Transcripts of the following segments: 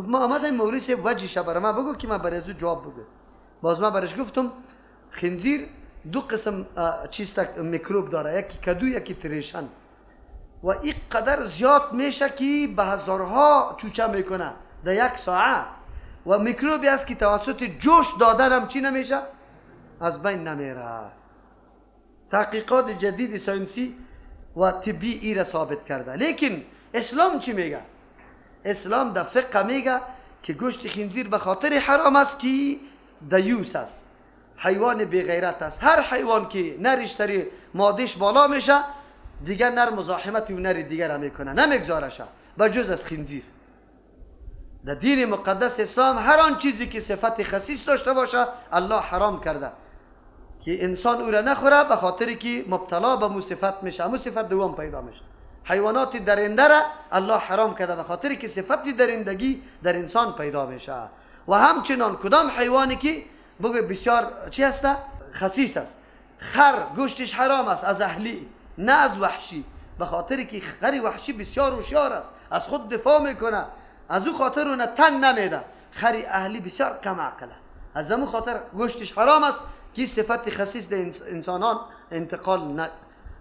ما آمدم مولوی صاحب وجهش برای ما بگو که من برای از جواب بگو. باز ما برش گفتم خنزیر دو قسم چیز میکروب داره، یکی کدو یکی تریشن، و این قدر زیاد میشه که به هزارها چوچه میکنه در یک ساعت، و میکروبی است که توسط جوش دادن هم چی نمیشه؟ از بین نمیره. تحقیقات جدید ساینسی و طبی ای را ثابت کرده. لیکن اسلام چی میگه؟ اسلام در فقه میگه که گوشت خنزیر به خاطر حرام است که دیوس است، حیوان بی غیرت است. هر حیوان که نرش سری مادش بالا میشه دیگه نر مزاحمت و نر دیگه را میکنه، نمیگذارشه به جز از خنزیر. در دین مقدس اسلام هر آن چیزی که صفت خسیس داشته باشه الله حرام کرده که انسان او را نخوره، به خاطر که مبتلا به مو صفت میشه، مو صفت دوم پیدا میشه. حیوانات درنده را الله حرام کرده به خاطر که صفت درندگی در انسان پیدا میشه. و همچنان کدام حیوانی که بگو بسیار چی هسته؟ خسیس است. خر گوشتش حرام است از اهلی نه از وحشی، به خاطر که خر وحشی بسیار هوشیار است، از خود دفاع میکنه، از او خاطر اون تن نمیده. خر اهلی بسیار کم عقل است، از همون خاطر گوشتش حرام است که صفت خسیس در انسانان انتقال نه.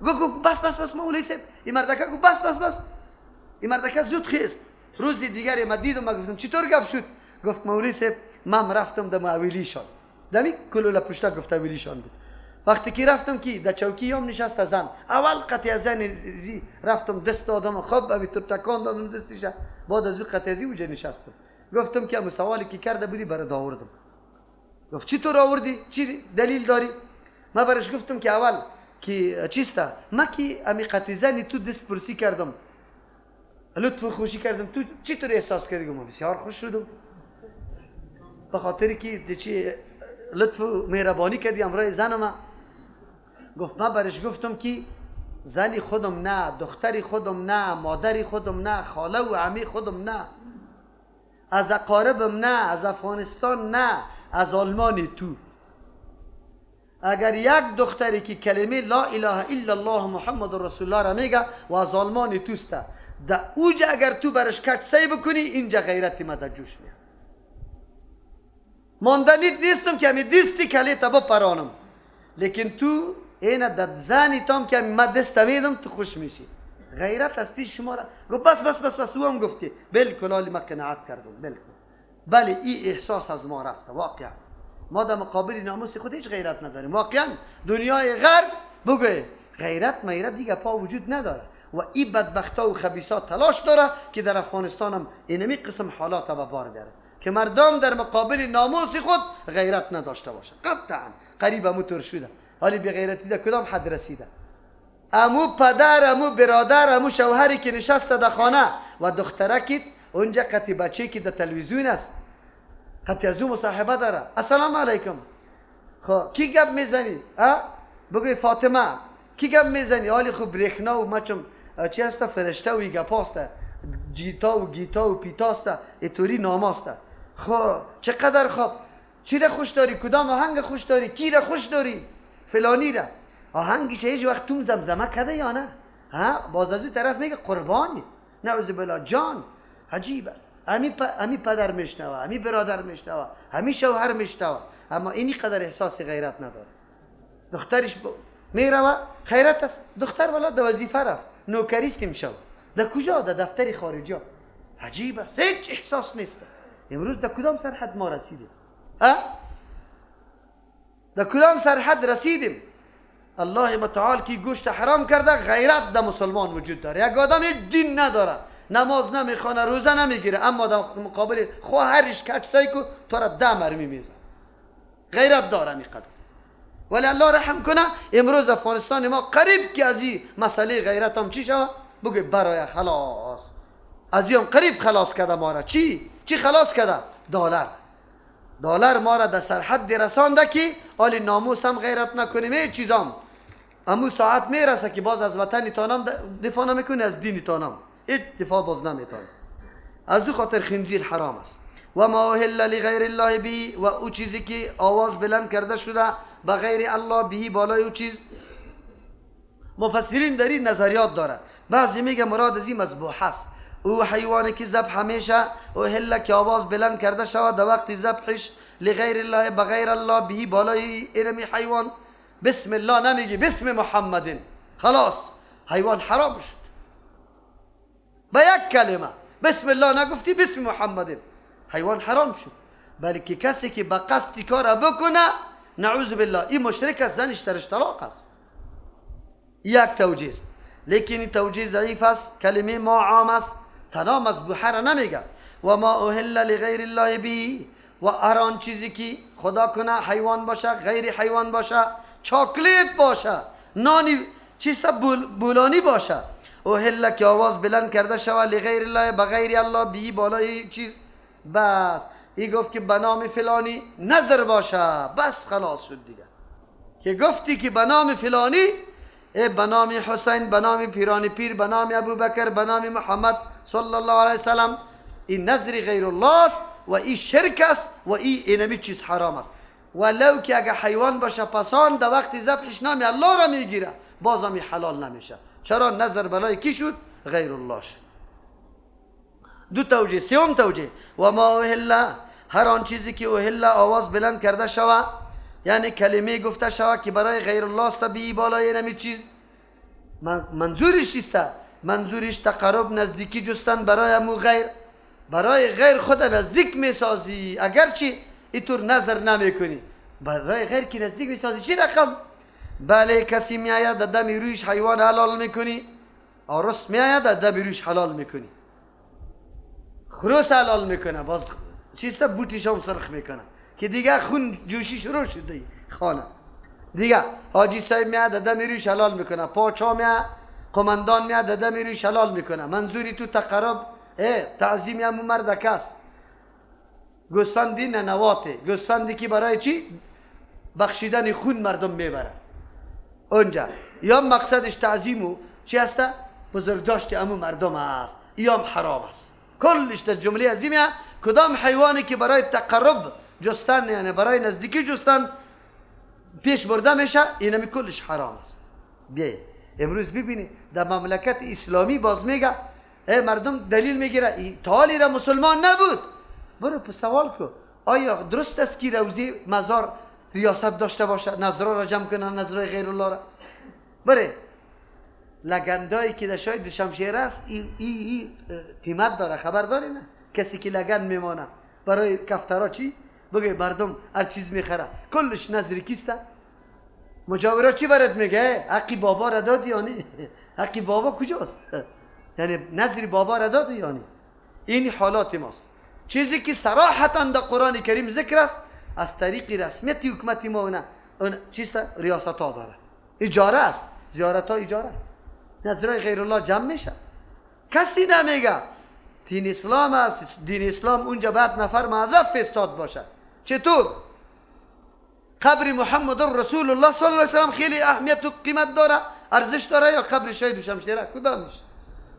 گفت بس بس بس مولوی صاحب، این مردکه گفت بس بس بس. این مردکه زود خیست. روز دیگر ما دیدم، ما گفتم چطور گپ شد؟ گفت مولوی صاحب من رفتم در اولیشان، دمی کلوله پشتا گفت اولیشان بود. وقتی که رفتم که در چوکی هم نشست زن، اول قطعه زن زی رفتم دست دادم، خب ابی تو تکان دادم دستش، بعد از او قطعه زی اونجا نشستم. گفتم که سوالی که کرده بودی برات آوردم. گفت چطور آوردی؟ چی دلیل داری؟ ما برش گفتم که اول که چیسته، ما که امی قطعه زنی تو دست پرسی کردم، لطف خوشی کردم، تو چطور احساس کردی؟ گفتم بسیار خوش شدم، به خاطر که چی لطف و مهربانی کردی امرای زن ما. گفت ما برش گفتم که زنی خودم نه، دختری خودم نه، مادری خودم نه، خاله و عمی خودم نه، از اقاربم نه، از افغانستان نه، از آلمان تو. اگر یک دختری که کلمه لا اله الا الله محمد رسول الله را میگه و از آلمان توسته، در اوج اگر تو برش کج سی بکنی، اینجا غیرت ما در جوش میاد. ماندنیت نیستم که همی دستی کلی تا بپرانم، لیکن تو اینه در زنی تام که ما دست میدم تو خوش میشی. غیرت از پیش شما را. گفت بس بس بس بس. او هم گفتی بالکل حالی ما قناعت کردم، بالکل. بله این احساس از ما رفته. واقعا ما در مقابل ناموس خود هیچ غیرت نداریم. واقعا دنیای غرب بگه غیرت میرت دیگه پا وجود نداره، و این بدبختا و خبیثا تلاش داره که در افغانستان هم اینمی قسم حالات به بار بیاره که مردم در مقابل ناموس خود غیرت نداشته باشه. قطعا قریب امو طور شده. حالی بی غیرتی در کدام حد رسیده؟ امو پدر، امو برادر، امو شوهری که نشسته در خانه و دخترکیت اونجا قطی بچه که در تلویزیون است، قطی از او مصاحبه داره. السلام علیکم، خب کی گپ میزنی؟ بگوی فاطمه. کی گپ میزنی؟ حالی خب برخنا و مچم چی هسته، فرشته و ای گپاسته، جیتا و گیتا و پیتاسته، ایتوری ناماسته. خب چقدر خوب، چی را خوش داری؟ کدام آهنگ خوش داری؟ کی را خوش داری؟ فلانی را. آهنگش هیچ وقت توم زمزمه کرده یا نه؟ ها باز از اون طرف میگه قربانی، نعوذ بالله جان. عجیب است. امی پدر میشنوه، امی برادر میشنوه، امی شوهر میشنوه، اما اینی قدر احساس غیرت نداره. دخترش میروه خیرت است، دختر والا د وظیفه رفت، نوکریستیم شو. در کجا؟ در دفتر خارجه. عجیب است، هیچ احساس نیست. امروز در کدام سرحد ما رسیدیم؟ در کدام سرحد رسیدیم؟ الله متعال کی گوشت حرام کرده، غیرت در مسلمان وجود داره. یک آدم دین نداره، نماز نمیخوانه، روزه نمیگیره، اما در مقابل خواهرش کج سعی کو تو را ده مرمی میزنه. غیرت داره اینقدر. ولی الله رحم کنه امروز افغانستان ما قریب که از این مسئله غیرت هم چی شوه؟ بگه برای خلاص از این قریب خلاص کرده ما را. چی؟ چی خلاص کرده؟ دلار. دلار ما را در سرحد رسانده که آلی ناموس هم غیرت نکنیم، هیچ چیزام. امو ساعت میرسه که باز از وطن تانم دفاع نمیکنی، از دین تانم هیچ دفاع باز نمیتونی. از او خاطر خنزیر حرام است. و ما اهل لغیر الله بی، و او چیزی که آواز بلند کرده شده به غیر الله بهی، بالای او چیز. مفسرین در این نظریات داره. بعضی میگه مراد از این مذبوح است، او حیوانی که ذبح میشه اهل که آواز بلند کرده شود در وقت ذبحش لغیر الله بغیر الله به بالای ارمی حیوان بسم الله نمیگی بسم محمد، خلاص حیوان حرام شد. با یک کلمه بسم الله نگفتی بسم محمد، حیوان حرام شد. بلکه کسی که با قصد کار بکنه نعوذ بالله این مشرک است، زنش سرش طلاق است. یک توجیه است، لیکن این توجیه ضعیف است. کلمه ما عام است، تنها مذبوحه را نمیگه. و ما اهل لغیر الله به، و هر آن چیزی که خدا کنه حیوان باشه، غیر حیوان باشه، چاکلیت باشه، نانی چیست بولانی باشه، اهل که آواز بلند کرده شود لغیر الله بغیر الله به بالای چیز، بس ای گفت که به نام فلانی نظر باشه، بس خلاص شد دیگه. که گفتی که به نام فلانی، ای به نام حسین، به نام پیران پیر، به نام ابوبکر، به نام محمد صلی الله علیه وسلم، این نظر غیر الله است و این شرک است و این اینمی چیز حرام است. ولو که اگه حیوان باشه پسان در وقت ذبحش نام الله را میگیره، باز هم حلال نمیشه. چرا؟ نظر بلای کی شد؟ غیر الله شد. دو توجیه. سوم توجیه و ما اهل، هر آن چیزی که اهل آواز بلند کرده شوه، یعنی کلمه گفته شوه که برای غیر الله است بی بالای نمی چیز، منظورش چیست؟ منظورش تقرب نزدیکی جستن برای امو غیر، برای غیر خود نزدیک میسازی، اگرچه اینطور نظر نمیکنی، برای غیر که نزدیک میسازی چی رقم؟ بله کسی میآید در دم رویش حیوان حلال میکنی، آرس میآید در دم رویش حلال میکنی، خروس حلال میکنه، باز چیست بوتیش هم سرخ میکنه که دیگه خون جوشی شروع شده خانه. دیگه حاجی صاحب میاد دم رویش حلال میکنه، پاچا میاد، قماندان میاد دم رویش حلال میکنه. منظوری تو تقرب تعظیم همون مرد کس. گوسفندی ننواته، گوسفندی که برای چی؟ بخشیدن خون مردم میبره اونجا، یا مقصدش تعظیم و چی هسته؟ بزرگداشت امو مردم است، یا حرام است. کلش در جمله عظیمه. کدام حیوانی که برای تقرب جستن، یعنی برای نزدیکی جستن پیش برده میشه، اینمی کلش حرام است. بیایید امروز ببینید در مملکت اسلامی باز میگه ای مردم دلیل میگیره تالی را مسلمان نبود. برو پس سوال کو آیا درست است که روزی مزار ریاست داشته باشه، نظرها را جمع کنه، نظرهای غیر الله را؟ بره لگندایی که در شاید دوشمشیر است ای قیمت داره، خبر داری نه؟ کسی که لگن میمانه برای کفترا چی؟ بگه مردم هر چیز میخره، کلش نظر کیسته؟ مجاورا چی برات میگه؟ حقی بابا را دادی یا نه؟ حقی بابا کجاست؟ یعنی نظر بابا را دادی یا نه؟ این حالات ماست. چیزی که صراحتا در قرآن کریم ذکر است از طریق رسمیت حکومت ما نه چیست؟ ریاست ها داره، اجاره است، زیارت ها اجاره است، نظرهای غیر الله جمع میشه. کسی نمیگه دین اسلام است، دین اسلام اونجا بعد نفر معذف استاد باشه. چطور؟ قبر محمد رسول الله صلی الله علیه و سلم خیلی اهمیت و قیمت داره، ارزش داره، یا قبر شهید و شمشیره؟ کدامش؟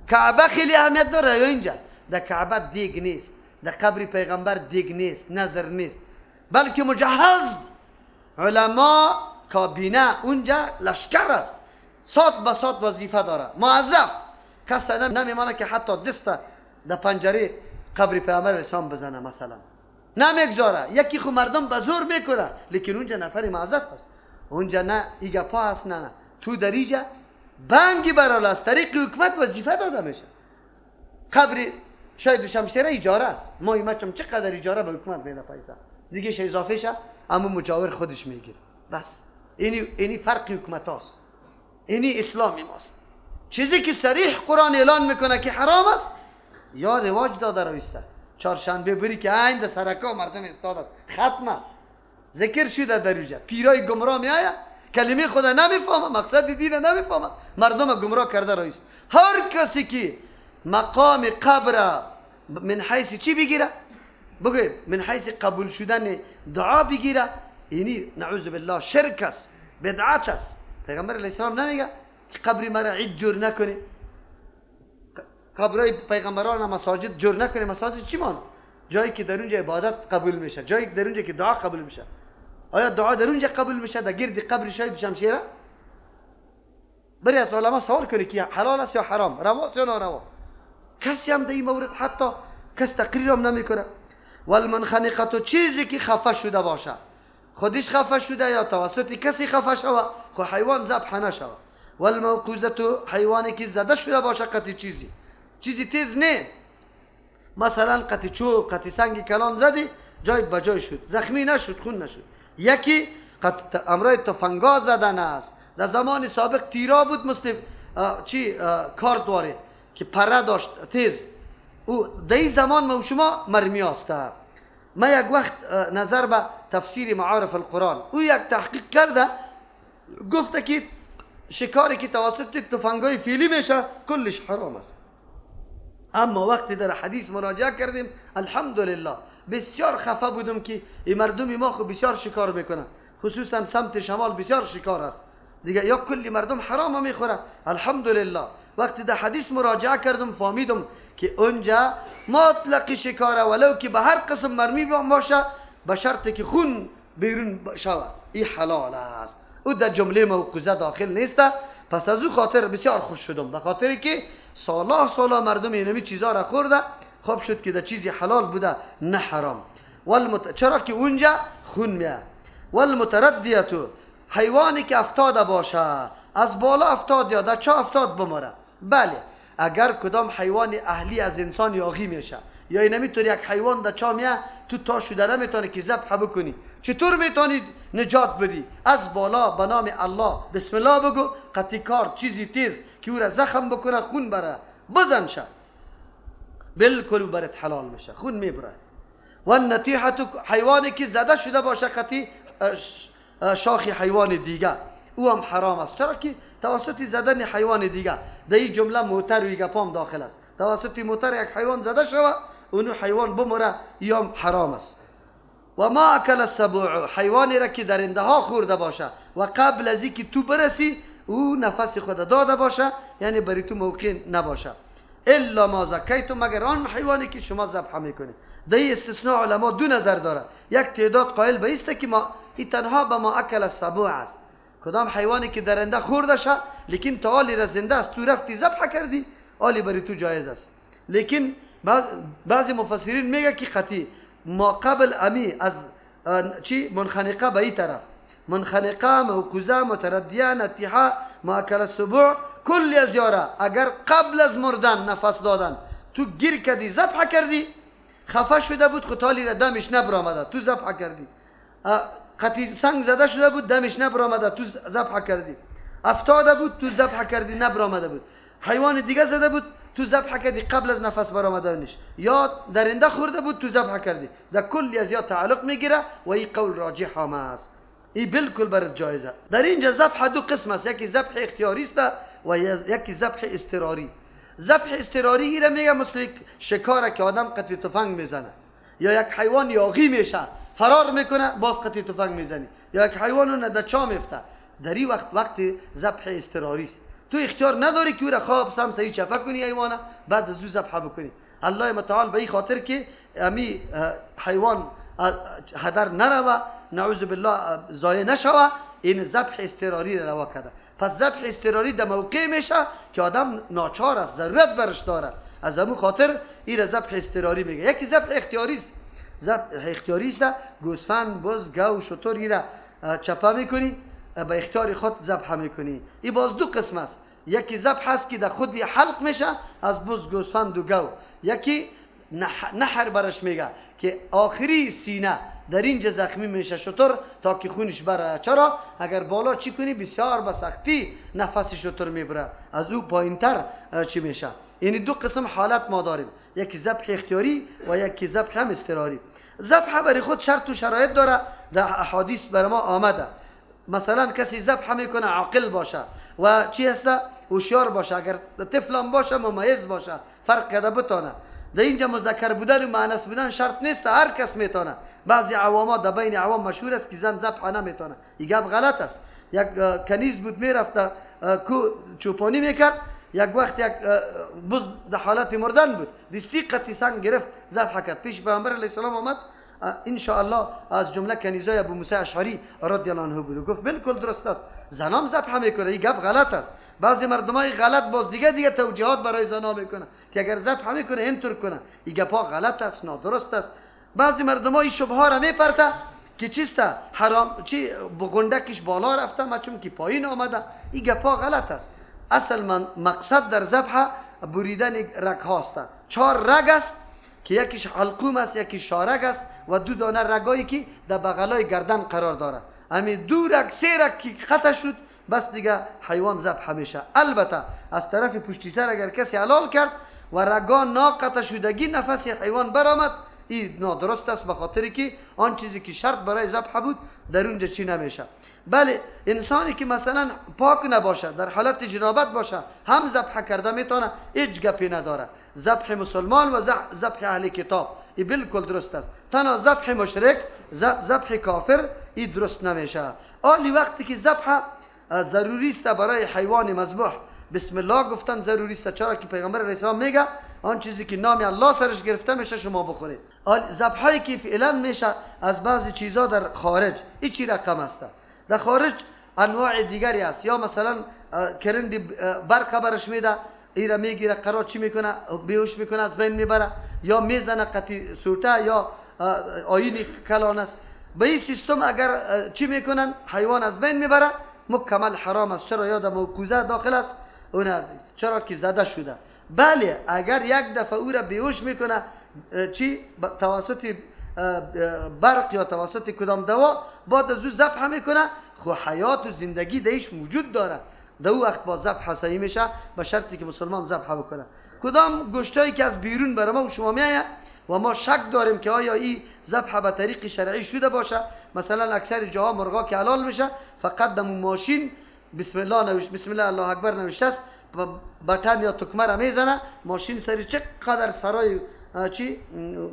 کعبه خیلی اهمیت داره یا اینجا؟ در کعبه دیگ نیست، در قبر پیغمبر دیگ نیست، نظر نیست، بلکه مجهز علما کابینه اونجا لشکر است، ساعت به ساعت وظیفه داره، موظف. کس نمیمانه که حتی دست در پنجره قبر پیغمبر اسلام بزنه مثلا، نمیگذاره. یکی خو مردم به زور میکنه، لیکن اونجا نفر موظف است، اونجا نه ایگه پا هست نه نه تو در اینجا بنگی برال از طریق حکومت وظیفه داده میشه. قبر شاید شمشیره اجاره است، ما ایمچم چقدر اجاره به حکومت میده پیسه دیگه اضافه شه، اما مجاور خودش میگیره. بس اینی فرق حکومت هاست، اینی اسلامی ماست. چیزی که صریح قرآن اعلان میکنه که حرام است یا رواج داده رویسته. چهارشنبه بری که عین در سرکا مردم استاد است، ختم است، ذکر شده در اینجا. پیرای گمراه میآید، کلمه خدا نمیفهمه، مقصد دین نمیفهمه، مردم گمراه کرده رویست. هر کسی که مقام قبر من حیث چی بگیره؟ بگه من حیث قبول شدن دعا بگیره، اینی نعوذ بالله شرک است، بدعت است. پیغمبر علیه السلام نمیگه که قبر مرا عید جور نکنی، قبرای پیغمبران مساجد جور نکنی. مساجد چی مان؟ جایی که در اونجا عبادت قبول میشه، جایی که در اونجا که دعا قبول میشه. آیا دعا در اونجا قبول میشه در گرد قبر شاید شمشیره؟ بری از علما سوال کنی که حلال است یا حرام، روا است یا ناروا. کسی هم در این مورد حتی کس تقریر هم نمیکنه. والمنخنقه چیزی که خفه شده باشه، خودش خفه شده یا توسط کسی خفه شوه، خو حیوان ذبح نشوه. والموقوزه حیوانی که زده شده باشه قطع چیزی، چیزی تیز نه، مثلا قطع چوب، قطع سنگ کلان زدی جای بجای شد، زخمی نشد، خون نشد. یکی قطع امرای تفنگا زدن است. در زمان سابق تیرا بود، مثل چی کارت واره که پره داشت تیز، او در این زمان ما شما مرمی است. ما یک وقت نظر به تفسیر معارف القرآن او یک تحقیق کرده، گفته که شکاری که توسط تفنگای فیلی میشه کلش حرام است. اما وقتی در حدیث مراجعه کردیم، الحمدلله بسیار خفه بودم که این مردم ما خو بسیار شکار میکنن، خصوصا سمت شمال بسیار شکار است دیگه، یا کلی مردم حرام میخوره. الحمدلله وقتی در حدیث مراجعه کردم فهمیدم که اونجا مطلق شکاره، ولو که به هر قسم مرمی باشه، به شرط که خون بیرون شود، این حلال است. او در جمله موقوزه داخل نیست. پس از او خاطر بسیار خوش شدم، به خاطر که سالا سالا مردم اینمی چیزا را خورده، خوب شد که در چیزی حلال بوده نه حرام. چرا که اونجا خون میاد. والمتردیه حیوانی که افتاده باشه، از بالا افتاد یا در چا افتاد بمره. بله اگر کدام حیوان اهلی از انسان یاغی میشه، یا اینمی طور یک حیوان در چا میه، تو تا شده نمیتونه که ذبح بکنی، چطور میتونی نجات بدی؟ از بالا به نام الله بسم الله بگو، قطعی کار چیزی تیز که او را زخم بکنه، خون بره، بزن شه، بالکل برات حلال میشه، خون میبره. و النتیحه حیوانی که زده شده باشه قطعی شاخ حیوان دیگه، او هم حرام است. چرا که توسط زدن حیوان دیگه، در این جمله موتر و گپام داخل است، توسط موتر یک حیوان زده شوه، اونو حیوان بمره، یا حرام است. و ما اکل السبع حیوانی را که درنده ها خورده باشه و قبل از اینکه تو برسی او نفس خود داده باشه، یعنی برای تو موقع نباشه. الا ما زکیتم، مگر آن حیوانی که شما ذبح میکنید. در این استثناء علما دو نظر داره. یک تعداد قائل به است که ما این تنها به ما اکل السبع است، کدام حیوانی که درنده خورده شه لیکن تا آلی را زنده است، تو رفتی ذبح کردی، آلی برای تو جایز است. لیکن بعضی مفسرین میگه که قطعی ما قبل امی از چی منخنقه به این طرف، منخنقه، موقوزه، متردیه، نتیحه، ما اکل السبع، کل از یاره اگر قبل از مردن نفس دادن تو گیر کردی ذبح کردی، خفه شده بود خو تالی را دمش نبرآمده، تو ذبح کردی، قطعی سنگ زده شده بود دمش نبرآمده، تو ذبح کردی، افتاده بود تو ذبح کردی نبرآمده بود، حیوان دیگه زده بود تو ذبح کردی قبل از نفس برآمدنش، یا درنده خورده بود تو ذبح کردی، در کل از یا تعلق میگیره و این قول راجح هم است، این بالکل برات جایزه. در اینجا ذبح دو قسم است، یکی ذبح اختیاری است و یکی ذبح اضطراری. ذبح اضطراری ایره میگه مثل شکاره که آدم قطعی تفنگ میزنه، یا یک حیوان یاغی میشه فرار میکنه باز قطعی تفنگ میزنی، یا یک حیوان در چاه میفته، در این وقت وقت ذبح اضطراری است. تو اختیار نداری که او را خواب سم سعی چپه کنی حیوانه بعد از او ذبح بکنی. الله متعال به این خاطر که امی حیوان هدر نروه، نعوذ بالله ضایع نشوه، این ذبح اضطراری را روا کرده. پس ذبح اضطراری در موقع میشه که آدم ناچار است، ضرورت برش داره، از همون خاطر این را ذبح اضطراری میگه. یکی ذبح اختیاری است. ذبح اختیاری است گوسفند، بز، گاو، شتر این را چپه میکنی به اختیار خود ذبح میکنی. این باز دو قسم است، یکی ذبح است که در خود حلق میشه از بز، گوسفند و گاو، یکی نحر برش میگه که آخری سینه در اینجا زخمی میشه شتر تا که خونش بره. چرا؟ اگر بالا چی کنی بسیار به سختی نفس شتر میبره، از او پایینتر چی میشه. یعنی دو قسم حالت ما داریم، یکی ذبح اختیاری و یکی ذبح هم اضطراری. ذبح برای خود شرط و شرایط داره، در احادیث بر ما آمده. مثلا کسی ذبح میکنه عاقل باشه و چی هست، هوشیار باشه، اگر طفل باشه ممیز باشه، فرق کرده بتانه. در اینجا مذکر بودن و مؤنث بودن شرط نیست، هر کس میتونه. بعضی عواما در بین عوام مشهور است که زن ذبح نمیتونه، این گپ غلط است. یک کنیز بود میرفت کو چوپانی میکرد، یک وقت یک بز در حالت مردن بود، دستی قطعی سنگ گرفت ذبح کرد. پیش پیامبر علیه السلام آمد، ان شاء الله از جمله کنیزای ابو موسی اشعری رضی الله عنه بود، گفت بالکل درست است، زنام ذبح میکنه، این گپ غلط است. بعضی مردمای غلط باز دیگه توجیهات برای زنا میکنه که اگر ذبح میکنه اینطور کنه. این گپا غلط است، نادرست است. بعضی مردم های شبه ها را میپرته که چیست حرام، چی بگندکش بالا رفته ما چون که پایین آمده. این گپا غلط است. اصل من مقصد در ذبح بریدن رگ هاست. 4 رگ است که یکیش حلقوم است، یکی شارگ است و 2 دانه رگایی که در بغلای گردن قرار داره. همین 2 رگ 3 رگ که قطع شد بس دیگه حیوان ذبح میشه. البته از طرف پشتی سر اگر کسی حلال کرد و رگا ناقطع شدگی نفس حیوان برآمد، این نادرست است، به خاطر که آن چیزی که شرط برای ذبح بود در اونجا چی نمیشه. بله انسانی که مثلا پاک نباشه، در حالت جنابت باشه، هم ذبح کرده میتونه، هیچ گپی نداره. ذبح مسلمان و ذبح اهل کتاب این بالکل درست است. تنها ذبح مشرک، ذبح کافر این درست نمیشه. آلی وقتی که ذبح ضروری است برای حیوان مذبوح بسم الله گفتن ضروری است، چرا که پیغمبر علیه السلام میگه آن چیزی که نام الله سرش گرفته میشه شما بخورید. ذبحایی که فعلا میشه از بعضی چیزا در خارج این چی رقم است؟ در خارج انواع دیگری است، یا مثلا کرند برق برش میده، ایرا میگیره قرار چی میکنه، بیهوش میکنه، از بین میبره، یا میزنه قطی سوته یا آینی کلان است. به این سیستم اگر چی میکنن حیوان از بین میبره، مکمل حرام است. چرا؟ یاد موقوزه داخل است اون، چرا که زده شده. بله اگر یک دفعه او را بیهوش میکنه چی توسط برق یا توسط کدام دوا، بعد از او ذبح میکنه، خو حیات و زندگی دیش موجود داره، در او وقت با ذبح صحیح میشه، به شرطی که مسلمان ذبح بکنه. کدام گوشتایی که از بیرون برای ما و شما میایه و ما شک داریم که آیا این ذبح به طریق شرعی شده باشه، مثلا اکثر جاها مرغا که حلال میشه فقط دمو ماشین بسم الله نوشت، بسم الله الله اکبر نوشته است، بटन یا تکمه را میزنه، ماشین سری چقدر سرای چی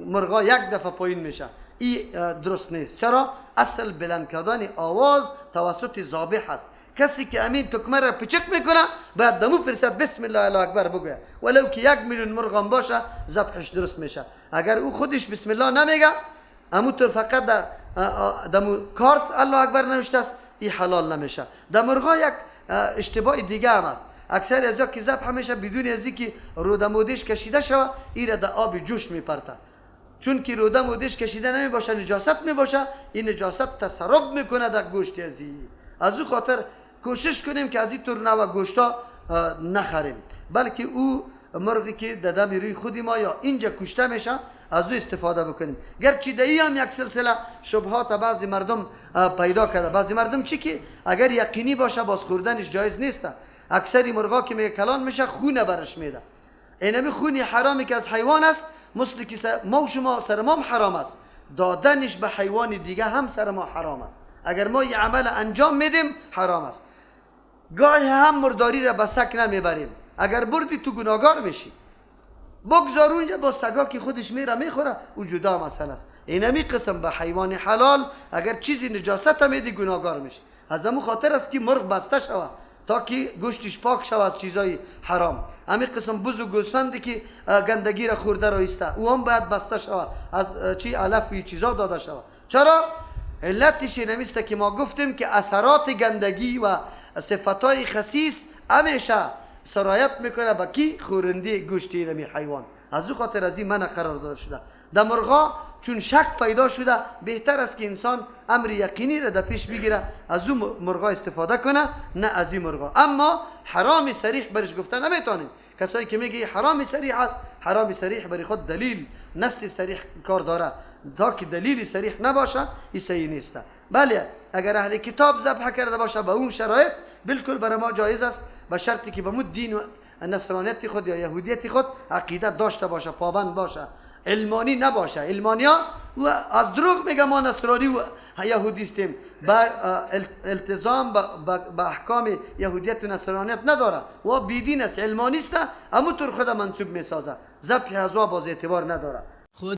مرغا یک دفعه پایین میشه. این درست نیست. چرا؟ اصل بلند کردن آواز توسط ذابح است. کسی که امین تکمه را پچک میکنه باید دمو فرصت بسم الله الله اکبر بگوید، ولو که 1 میلیون مرغ هم باشه ذبحش درست میشه. اگر او خودش بسم الله نمیگه، امو تو فقط دمو کارت الله اکبر نوشته است، این حلال نمیشه. در مرغا یک اشتباه دیگه هم است. اکثر از که ذبح میشه بدون از اینکه رودمودش کشیده شوه، این را در آب جوش میپرته. چون که رودمودش کشیده نمی باشه، نجاست می باشه، این نجاست تسرب میکنه در گوشت ازی. از او خاطر کوشش کنیم که از این طور نوع گوشتا نخریم، بلکه او مرغی که در دم روی خودی ما یا اینجا کشته میشه از او استفاده بکنیم. گرچه در هم یک سلسله شبهات بعضی مردم پیدا کرده. بعضی مردم چی که اگر یقینی باشه باز خوردنش جایز نیست. اکثری مرغا که میگه کلان میشه خونه برش میده، اینمی خونی حرامی که از حیوان است، مثل که ما و شما سر ما حرام است، دادنش به حیوان دیگه هم سر ما حرام است. اگر ما یه عمل انجام میدیم حرام است. گاهی هم مرداری را به سگ نمیبریم، اگر بردی تو گناهگار میشی. بگذار اونجا با سگا که خودش میره میخوره، او جدا مسئله است. اینمی قسم به حیوان حلال اگر چیزی نجاست میدی گناهگار میشی. از همون خاطر است که مرغ بسته شوه تا که گوشتش پاک شوه از چیزای حرام. همین قسم بز و گوسفندی که گندگی را خورده را ایسته، او هم باید بسته شوه، از چی علف و چیزا داده شوه. چرا؟ علتش اینمیست که ما گفتیم که اثرات گندگی و صفتهای خسیس همیشه سرایت میکنه به کی؟ خورنده گوشت اینمی حیوان. از او خاطر از این منع قرار داده شده. در مرغا چون شک پیدا شده، بهتر است که انسان امر یقینی را در پیش بگیره، از او مرغا استفاده کنه، نه از این مرغا. اما حرام صریح برش گفته نمیتونیم. کسایی که میگه حرام صریح است، حرام صریح برای خود دلیل نص صریح کار داره، تا که دلیل صریح نباشه این صحیح نیست. بله اگر اهل کتاب ذبح کرده باشه به اون شرایط بالکل برای ما جایز است، به شرطی که به مو دین و نصرانیت خود یا یهودیت خود عقیده داشته باشه، پابند باشه، علمانی نباشه. علمانیا و از دروغ میگه ما نصرانی و یهودیستیم، با التزام با احکام یهودیت و نصرانیت نداره و بیدین است، علمانی است، اما طور خود منسوب میسازه. ذبح از او باز اعتبار نداره.